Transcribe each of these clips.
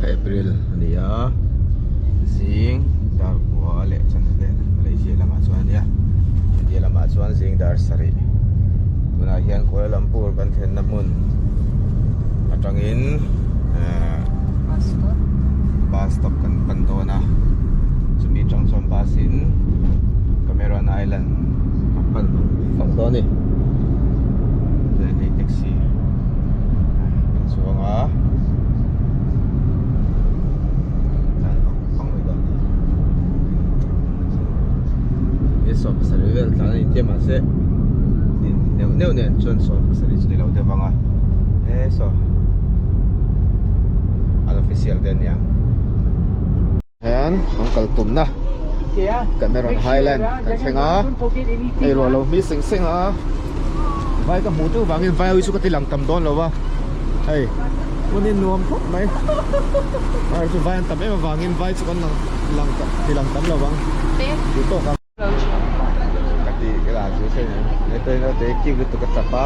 April a ni a, zing dar kua leh chanve vel Malaysia lamah chuan a nia, India lamah chuan zing dar sarih tunah hian Kuala Lumpur kan thlenna hmun atangin ehh bus stop kan pan dawn a, chumi atang chuan bus in Cameron Island kan pan vang vang dawn a ni, hei taxi kan chuang a. Ni 70 vel tlan a ni tia mahse din neuh neuh nen chuan 70 chu ni lo deuh vang a he saw an official te ania. Hian an kal tumna Cameron Highland kan thleng a hei ruah lo hmi seng seng a vai ka hmuh deuh vangin vai ho hi chu ka ti lang tam dawn lo va hei hmun hi nuam khawp mai vai chu vai an tam em avangin vai chu kan lang lang ti lang tam lo vang duh tawk ang ka ti ka lah chu hei hei te cute lutuk a tap a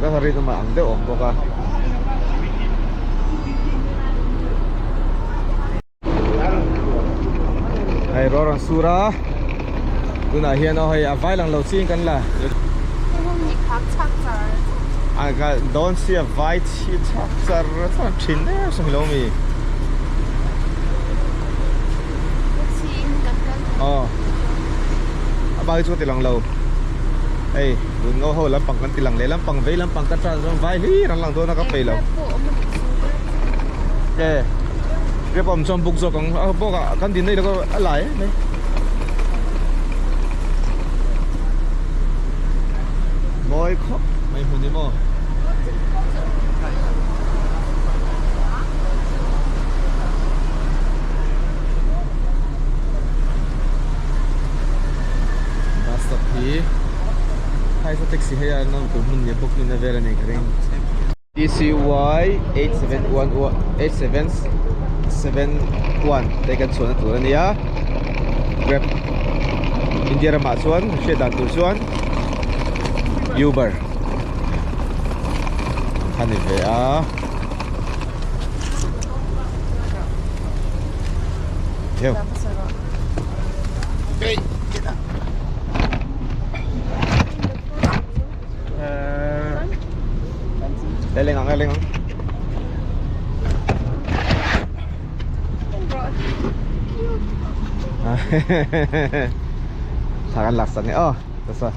ka rinawm ang deuh a awm bawk a. Hei ruah rawn sur a tunah hian aw hei a vai lang lo chiin kan la dawn sia vai chhi chhak char char thin em saw lo mi aw a bak hi chu ka ti lang lo hei tun ngo ho lampang kan ti lang leh lampang vei lampang ka tan chuan vai hlir an lang dawn a ka peih lo e grep awm chuan buk zawk ang a bawk ah kan din daih lo a lai em mai mawi khawp mai hmun hi maw. Bus stop hi hai saw taxi hei a nawm tur hmun leh bawk nihna vel a nei ka ring. TCY 871 8771 te kan chhuahna tur a nia Grab India ramah chuan hriat dan tur chuan Uber a ni ve a. Theo. Hey, get up. Đây lên ngon, lên ngon. Thà anh lạc sẵn ơ, được rồi.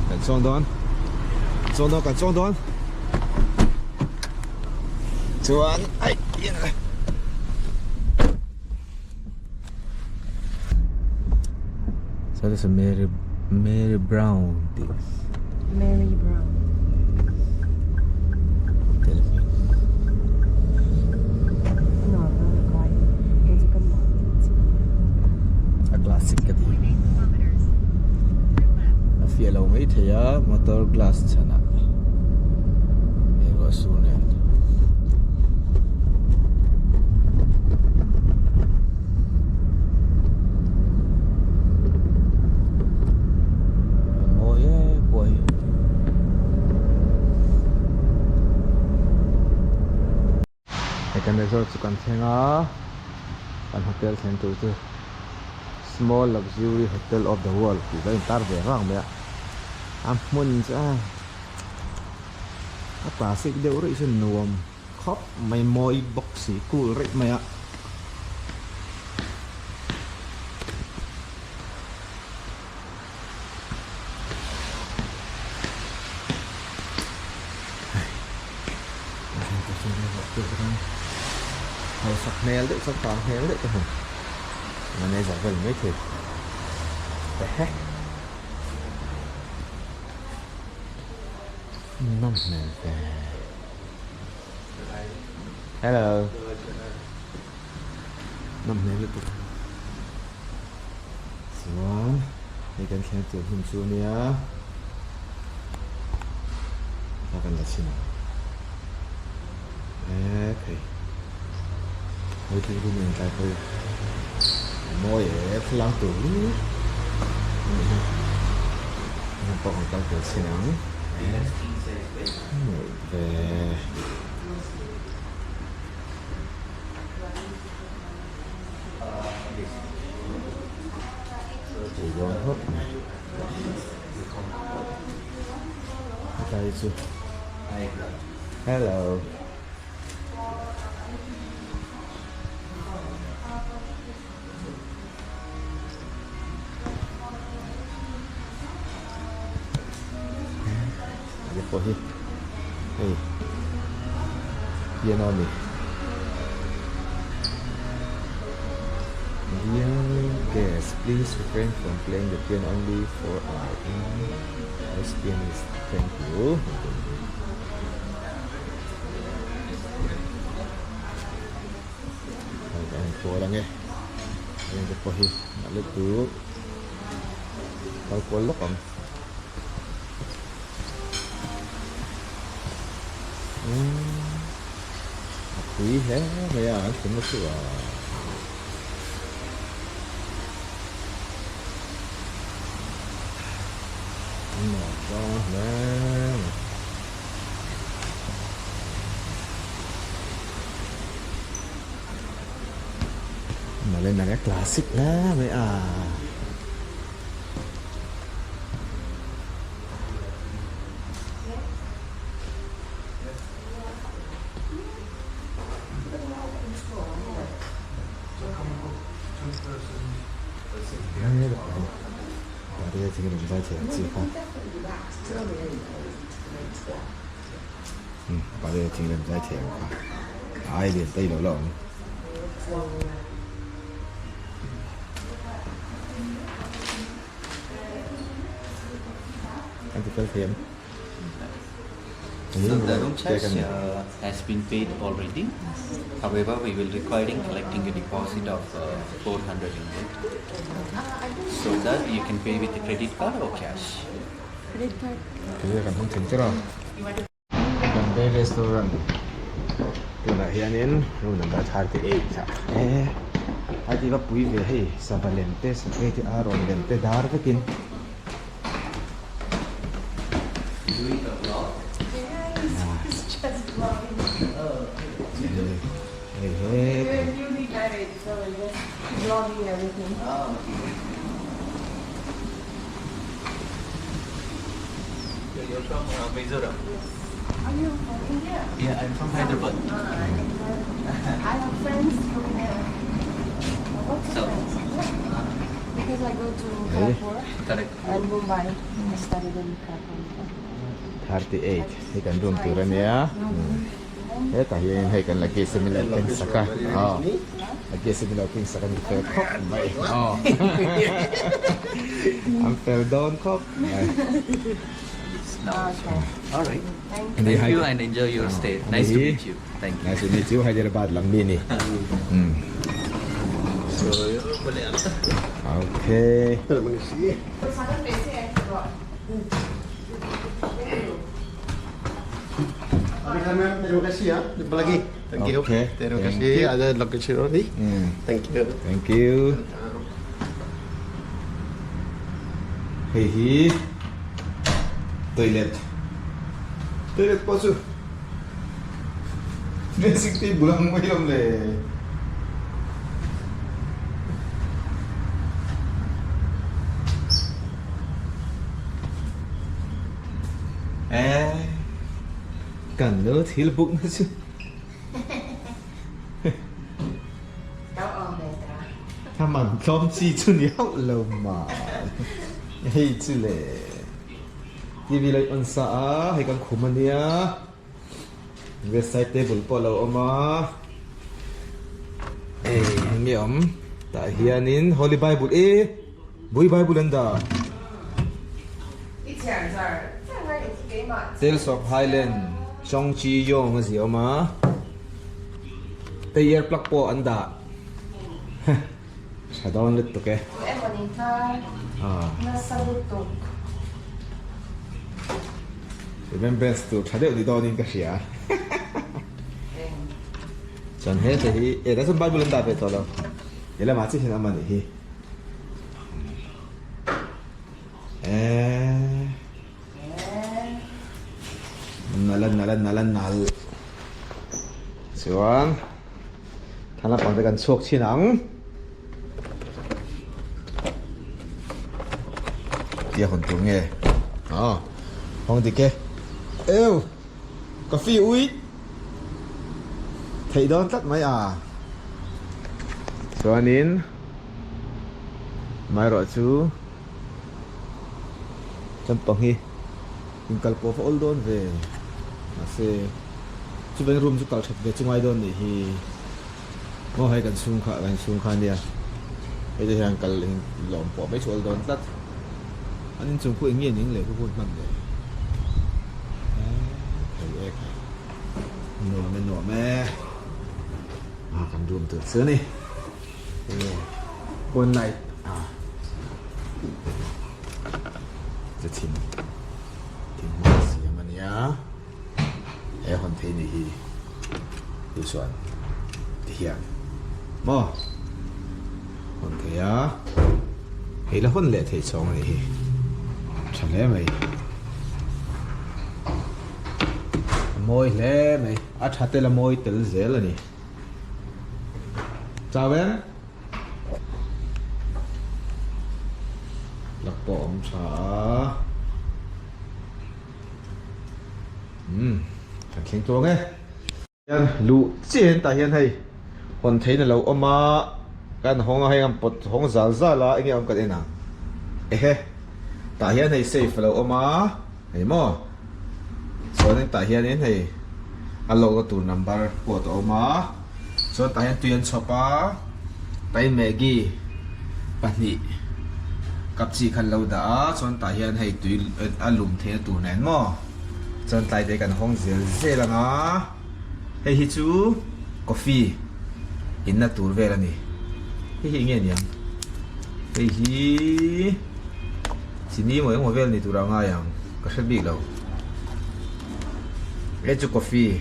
Kan chuang dawn chuang dawn kan chuang dawn chuan ai So this is Mary Mary Brown tih Mary Brown A classic ka ti a fiah lo mai thei a motor glass chhanah hei ruah sur nen. Mawi e pawh hi. Hei kan resort chu kan thleng a kan hotel thlen tur chu small luxury hotel of the world tih chu a intar ve vang mai a a hmun chu a a classic deuh rih chu nuam khawp mai mawi bawk si cool rih mai a. Hausak hmel deuh chuan kang hmel deuh ka hmu manager vel mai thei ehe nawm hmel ve hello nawm hmel lutuk chuan hei kan thleng tur hmun chu ania a kan la chhin ang e phei waiting room a intlai phei a mawi e thlalak tur hi a nih hi. Lam pawh kan kal tur chin ang. Ve. Pui dawn khawp mai. Hetlai chu Hello. Hei pawh hi hei piano a ni Dear guest please refrain from playing the piano only for our in-house pianist thank you. Hei ka en kual ange heng te pawh hi a let tur kal kual lawk ang umm a pui hle mai a an thlenna chu a nuam dawn hle mai. Male nang e classic hle mai a. Pale thing lem zai thei ang kha a ai lian tei lo la awm. An ti fel thei em? So the room charge has been paid already. However, we will requiring collecting a deposit of 400 ringgit. So that you can pay with the credit card or cash. Kei kan hmang thei cher a. Bombay restaurant tunah hianin room number 38 ah e a ti va pui ve hei sava lem te sakei te a rawn lem te dar vekin. Hei he. You're from uh, Mizoram? Are you from India? Yeah, I'm from Hyderabad. I have friends from there. Lots of So- friends. Because I go to Hey. Kharagpur Correct. and Mumbai. I studied in Kharagpur. 38 hei kan room tur a nia hetah hianin hei kan luggage te min lo keng sak a aw luggage te min lo keng sak a ni fel khawp mai aw an fel dawn khawp mai. All right. Thank you and enjoy your stay. Nice to meet you. Thank you. Nice to meet you. Hyderabad lang mi ni. So, Okay. Terima kasih ya. Jumpa lagi. Thank you. Okay. Terima Thank kasih. you. Ada luggage already. Thank you. Thank you. Hei hi toilet. Toilet pawh chu dressing table ang mai lawm le. Eh kan lo thil buk na chu. Tha man tlawm chi chu ni hauh lo ma. Hei chu le TV lo in on sa a, hei kan khum ania. Bedside table pawh a lo awm a. Hei eng nge awm tah hianin Holy Bible e Bui Bible an dah. Tales of Highland Chong Chi Yong a ziah awm a. Te ear plug pawh an dah. Tha dawn lutuk e. Remembrance tur tha deuh ni dawnin ka hria. Chuan heta hi e tah chuan Bible an dah ve tawh lo. He lamah chiah hian a awm a nih hi. Eee. nalh a nalh a nalh a nalh chuan thla lampang te kan chhuak chhin ang tia hawn tur nge aw hawng dik e eu coffee ui theih dawn tlat mai a chuanin amaherawh chu. Champang hi inkal pawh va awl dawn ve mahse chuvang room chu kal that ve chu ngai dawn nih hi maw hei kan chhung kha kan chhung kha ania hei te hian kal lawm pawh mai chu awl dawn tlat an inchung khu eng nge ning leh khu hun hman leh thei e khai nuam e nuam e a kan room tur chu a ni. Enge one night a che thin thing hmang siam a nia he hawn thei ni hi chu chuan ti hian maw hawn thei a hei la hawn leh thei chhawng a nih hi tha hle mai a mawi hle mai a tha tel a mawi tel zel a ni. Chau em? Plug pawh a awm tha a. Umm, kan thleng tluang e. Hian luh chiah hian tah hian hei hawn theiin a lo awm a, kan hawng a hei an pawt hawng zal zal a enge awm kan en ang. Ehe, tah hian hei safe a lo awm a, hei maw. Chuanin tah hianin hei a lohna tur number pawh a awm a chuan tah hian tui an chhawp a tah hian maggi pahnih cup chi kha an lo dah a chuan tah hian hei tui a lum theihna tur nen maw chuan tlai te kan hawng zel zel ang a hei hi chu coffee inna tur vel a ni hei hi eng nge niang hei hi. Chini maw engmaw vel ni tur a ngai ang ka hre bik lo. Hei chu coffee,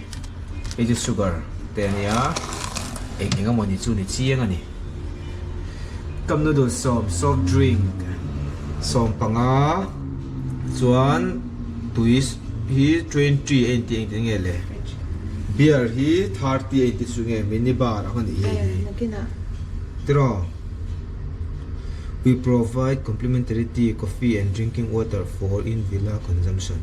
hei chu sugar te a nia, eng eng emaw ni chu ni chiang a ni. Cup noodle sawm, soft drink 15 chuan tui hi 20 a inti engtin nge le? Beer hi 30 a inti chu nge mini bar ang a nih hi hei. Tiraw? We provide complimentary tea, coffee and drinking water for in villa consumption.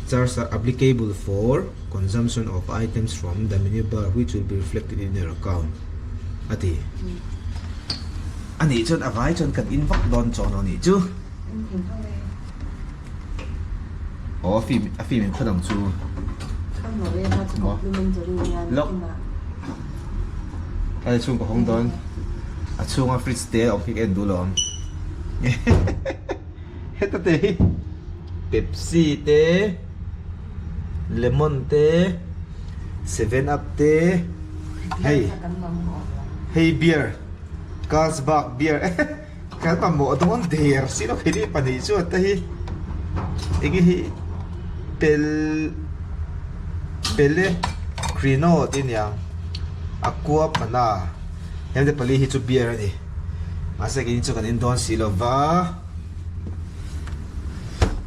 Charges are applicable for consumption of items from the mini bar which will be reflected in your account. A ti. A nih chuan a vai chuan kan in vak dawn chawn aw nih chu. Aw a fim a fim in khaw dang chu. Lok. Hei chhung ka hawng dawn. A chhunga fridge te a awm khi ka en duh lo ang. Heta te hi Pepsi te lemon te 7 up te hei hei beer Carlsberg beer Kan mamawh dawn der si lo khini pahnih chuan te hi enge hi pel pele crino tih a niang a kua pana heng te pali hi chu beer a ni mahse keini chu kan in dawn si lo va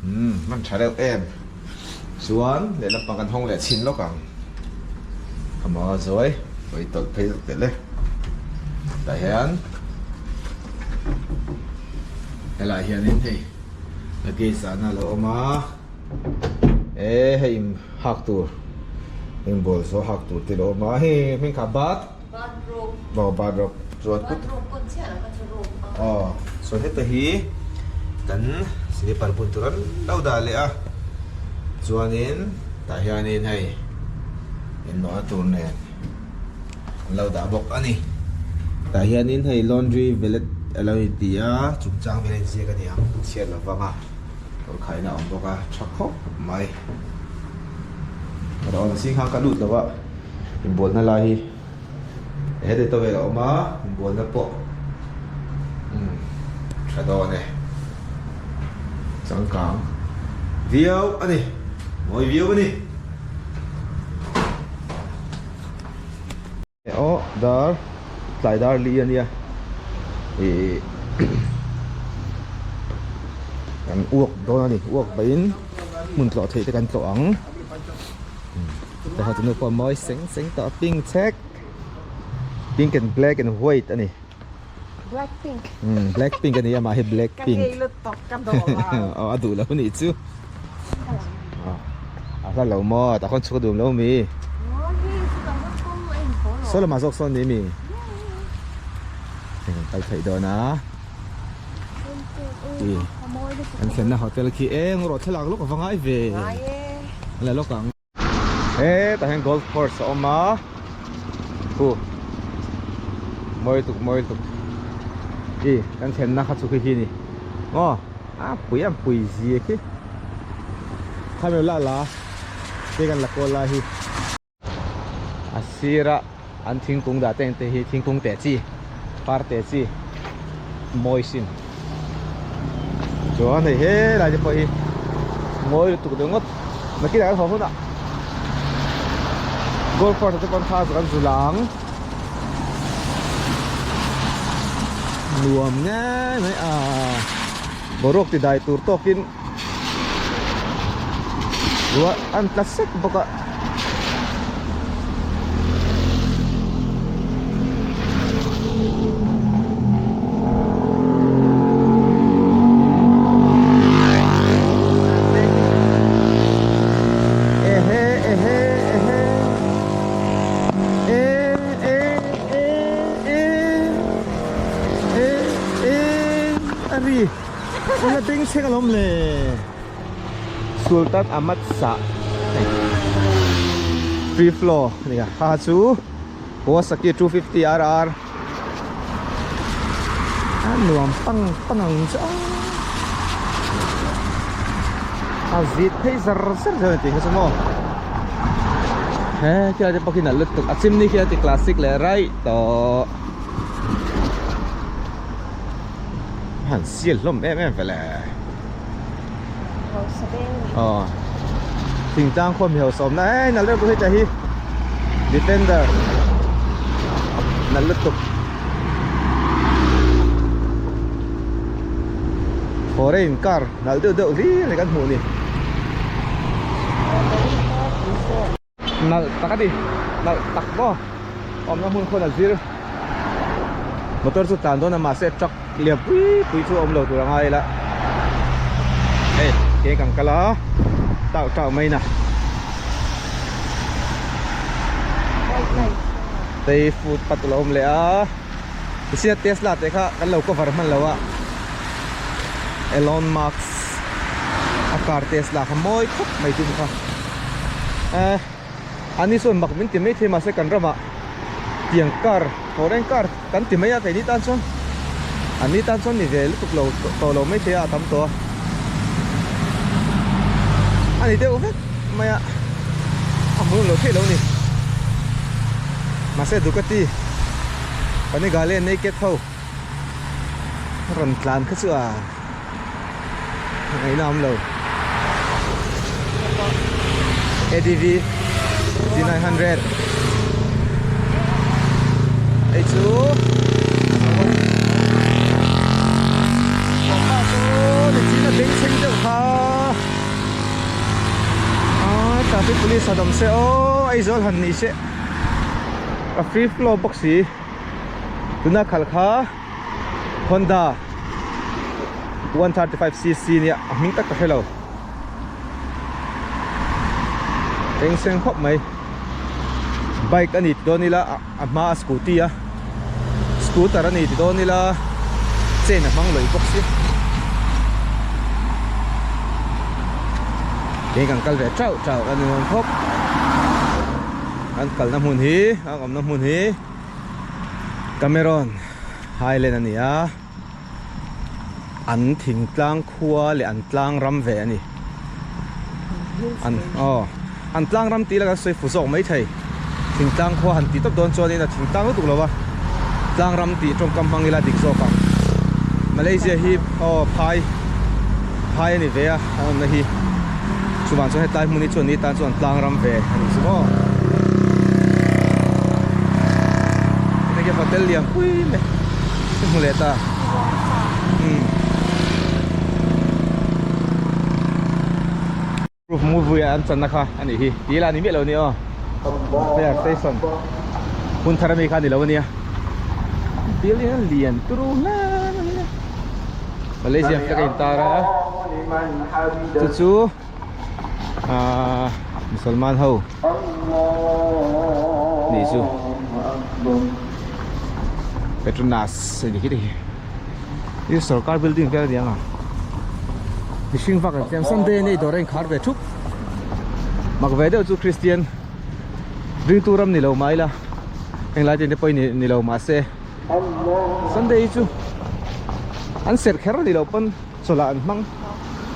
umm hman tha reuh em chuan lehlam pang kan hawng leh chhin lawk ang khamaw zawi hawi tawlh phei deuh telh e tah hian. Helaiah hianin hei luggage zahna a lo awm a eh hei in hak tur inbual zawh hak tur te a lo awm a hei hming kha bath aw bathrobe chuan aw chuan heta hi kan slipper bun tur an lo dah leh a chuanin tah hianin hei inhnawhna tur nen. An lo dah bawk a ni. Tah hianin hei laundry valet a lo inti a, chungchang vel a inziak a ni ang, chhiat lo vang a, kawr khaina a awm bawk a, tha khawp mai. Ka rawn zing khan ka lut lo a, inbualna lai hi heti tawvel a awm a, inbualna pawh umm tha dawn e, changkang viau a ni, mawi viau a ni. Aw dar tlai dar li a nia ih kan uak dawn a ni uak pahin hmun tlawh theih te kan tlawh ang. Tah hian nu pawh mawi seng seng tawh a pink chek pink and black and white a ni. Black pink. Umm black pink a ni a mah hi black pink. Ka ngei lutuk ka duh lo. Aw a duh lo a nih chu. A hla lo maw tah khawn chhuk a duh lo mi. Saw lamah zawk sawn ni mi. Heng an kal theih dawn a. Ti an thlenna hotel khi eng rawh thlalak lawk a va ngai ve. La lawk ang. Hetah hian golf course a awm a khu mawi tuk mawi tuk i kan thlenna kha chu khi khi a ni maw a pui a pui zia khi khami la la te kan la kawl lai hi a sira an thingkung dah te te hi thingkung teh chi par teh chi mawi sin chuan hei helai te pawh hi mawi lutuk deuh ngawt nakinah kan haw hunah golf course ah te pawh an tha zawk an zu lang nuam ngei mai a boruak ti dai tur tawkin ruah an tla sek bawk a. Ehe ehe ehe e e e e e e a ri la beng chheng alawm le Sultan Ahmad Shah hei free flow a ni a ha chu Kawasaki 250 RR a nuam pang pang ang chu a a zit phei zar zar zel a tih kha chu maw he khilai te pawh khi nalh lutuk a chimney khi a ti classic leh raih tawh. Han sial hlawm em em vele. Aw. Thingtlang khawm hi hausa awmna e nalh reuh heta hi. Defender. Nalh lutuk. Foreign car nalh deuh deuh hlir ni kan hmuh ni. Nalh tak a ni nalh tak maw awmna hmun khawn a zir motor chu tlan dawn a mahse truck lian pui pui chu a awm lo tur a ngai ila hei ke kan kal a tauh tauh mai na tei foot path a lo awm leh a tichhin a tesla te kha kan lo cover hman lo a Elon Musk a car tesla kha mawi khawp mai chu kha. Eh ani sawn mak min ti mai thei mahse kan ramah tiang car foreign car kan ti mai a keini tan chuan an ni tan chuan ni ve lutuk lo tawh lo mai thei a a tam tawh a a ni deuh vek mai a a hmuhnawm loh theih lo a ni mahse Ducati Panigale naked ho rawn tlan kha chu a. Ngaihna awm lo. ADV G900 Hei chu Nichina beng thleng deuh kha Ah traffic police han awm se aw Aizawl han ni se A free flow bawk si Tuna khalh kha Honda 135cc nia a hming tak ka hre lo eng seng khawp mai bike a ni ti dawn ila a hma a scooty a scooter a ni ti dawn ila chain a hmang lawih bawk si kei kan kal ve chauh chauh a ni awm khawp an kalna hmun hi an awmna hmun hi Cameron Highland a ni a, an thingtlang khua leh an tlang ram ve a ni. An aw an tlang ram tih la kan sawi fu zawk mai thei. Thingtlang khua han tih tawp dawn chuanin a thingtlang lutuk lo va, tlang ram tih tawngkam hmang ila dik zawk ang. Malaysia hi aw phai phai a ni ve a, an awmna hi. Chuvang chuan hetlai hmun hi chuan ni tan chuan tlang ram ve a ni chu maw. Hei hi hotel lian pui mai ka hmu leh ta. Umm. Proof movie a an channa kha a nih hi. Tih lah a ni miah lo a ni aw. Fire station hmun thar ami kha a ni lo ania building a lian turu hle mai a Malaysian flag a intar a chu chu ahh Musalman ho nih chu Petronas a ni khi te hi hi sorkar building vel a ni ang a mihring vak an siam Sunday a nia dawr a inkhar ve thup mak ve deuh chu Christian ringtu ram ni lo mah ila englai te pawh ni lo mahse Sunday hi chu an serh kher a ni lo pawn chawlh ah an hmang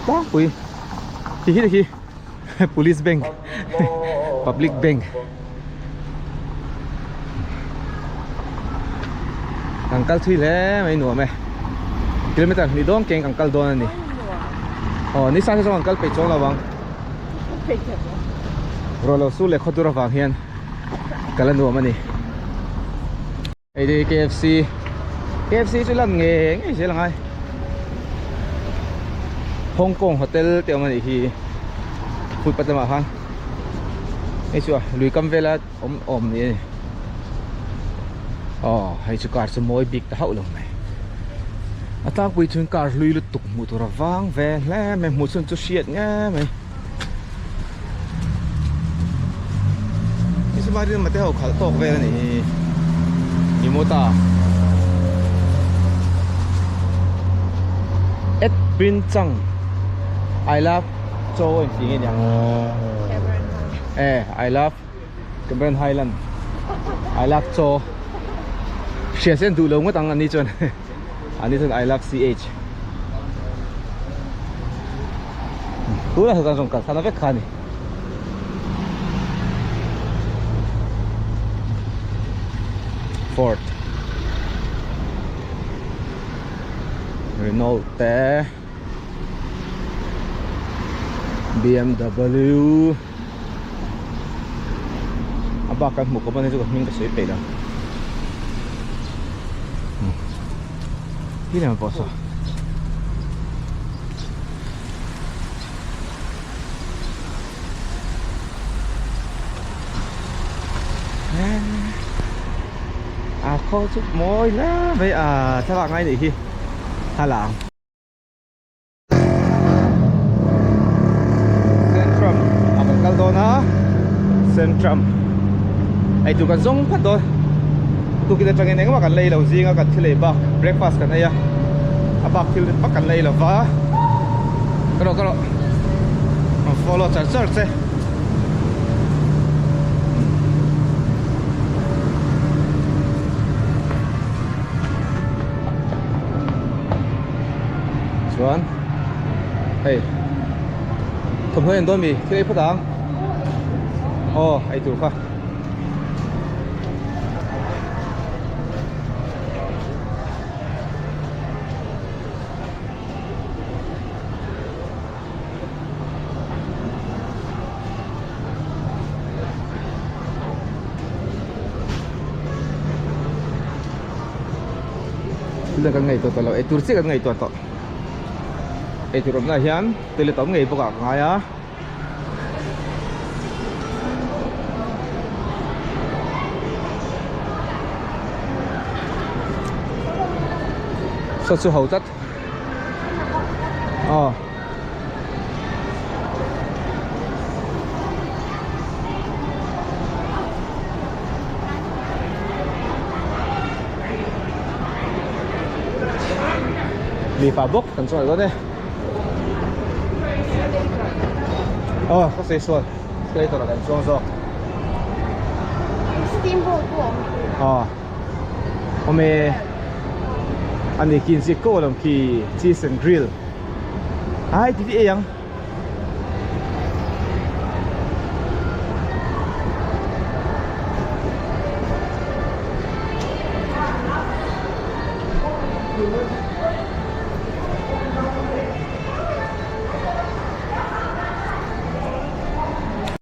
tlangpui ti hi hi Police bank public bank kan kal thui hle mai nuam e kilometer hnih dawn keng kan kal dawn a ni aw ni sa te chuan kan kal peih chuang lo ang ruah lo su leh khaw tur avang hian kal a nuam a ni. Hei te hi KFC KFC chu lan nge ngei zel angai Hong Kong hotel te awm anih hi footpath lamah khan hei chu a lui kam vela awm awm ni ani aw hei chu car chu mawi bik ta hauh lo mai a tlangpui chuan car hlui lutuk hmuh tur a vang ve hle mai hmuh chhun chu hriat nge mai. Ismail mate ho khalh tawk vel a nih hi Bimota Et Pin Chang I love Cho in tih nge niang e I love Cameron Highland I love Cho hria sen duh lo ngawt ang ani chuan ani chuan I love CH Tunah hian rawn kalsan vek kha a ni. Ford Renault te BMW a bak kan hmuh kawp a ni chu ka hming ka sawi peih lo. Hi leh pawh saw. A khaw chu mawi hle mai a thlalak ngai nih hi thlalak. Centrum a kan kal dawn a Centrum ei tur kan zawng phat dawn tukin atangin engmah kan lei lo zinga kan thil ei bak breakfast kan ei a a bak thil vak kan lei lo va ka rawh ka rawh an follow char char che. Chuan hei thawmhnaw en dawn mi thil ei phawt ang aw ei tur kha Thil kan ngaihtuah tawh lo eitur chiah kan ngaihtuah tawh eitur awmna ah hian toilet a awm ngei bawk ah ka ngai a saw chu ho tlat aw. Mipa bawk kan chuan dawn e aw ka sawi sual escalator ah kan chuang zawk Steamboat pawh awm aw awm e ani khi inziak ko alawm khi cheese and grill ai ti ti ei ang.